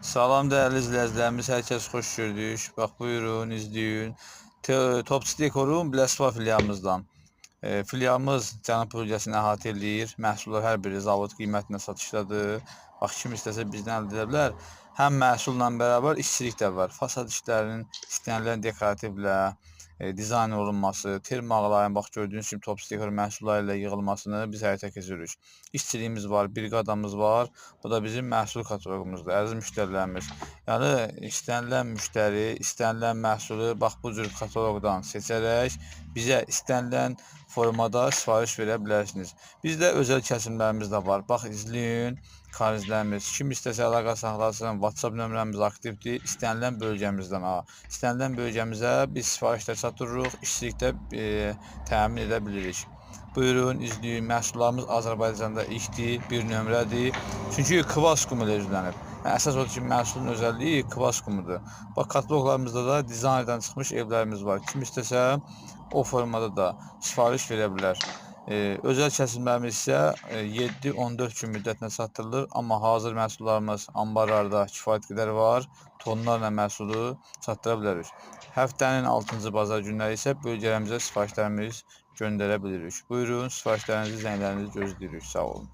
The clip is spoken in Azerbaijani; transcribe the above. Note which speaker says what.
Speaker 1: Salam dəyərli izləyicilərimiz, hər kəs xoş gördük. Bax buyurun, izləyin. Topçu Dekorun Biləsuvar filiyamızdan. Filiyamız Cənub bölgəsini əhatə eləyir. Məhsullar hər biri zavod qiymətinə satışdadır. Bax kim istəsə bizdən əldə edə bilər. Həm məhsulla bərabər işçilik də var. Fasad işlərinin istənilən dekorativlə dizayn olunması, termo ağların bax gördüyünüz kimi Topçu Dekor məhsulları ilə yığılmasını biz həyata keçiririk. İşçiliyimiz var, briqadamız var. Bu da bizim məhsul kataloqumuzdur, əziz müştərilərimiz. Yəni istənilən müştəri, istənilən məhsulu bax bu cür kataloqdan seçərək bizə istənilən formada sifariş verə bilərsiniz. Bizdə özəl kəsimlərimiz də var. Bax izləyin karnizlərimiz. Kim istəsə əlaqə saxlasın. WhatsApp nömrəmiz aktivdir. İstənilən bölgəmizdən, istənilən bölgəmizə biz sifarişlər çatdırırıq, işçilikdə təmin edə bilirik. Buyurun, izləyin. Məhsullarımız Azərbaycanda ilkdir, bir nömrədir. Çünki kvas qumu ilə üzlənib. Yəni, əsas odur ki, məhsulun özəlliyi kvas qumudur. Bax, kataloqlarımızda da dizayndan çıxmış evlərimiz var. Kim istəsə o formada da sifariş verə bilər. Özəl kəsimlərimiz isə 7-14 gün müddətinə çatdırılır, amma hazır məhsullarımız anbarlarda kifayət qədər var, tonlarla məhsulu çatdıra bilərik. Həftənin 6-cı bazar günləri isə bölgələrimizə sifarişlərimiz göndərə bilirik. Buyurun, sifarişlərinizi, zənglərinizi gözləyirik. Sağ olun.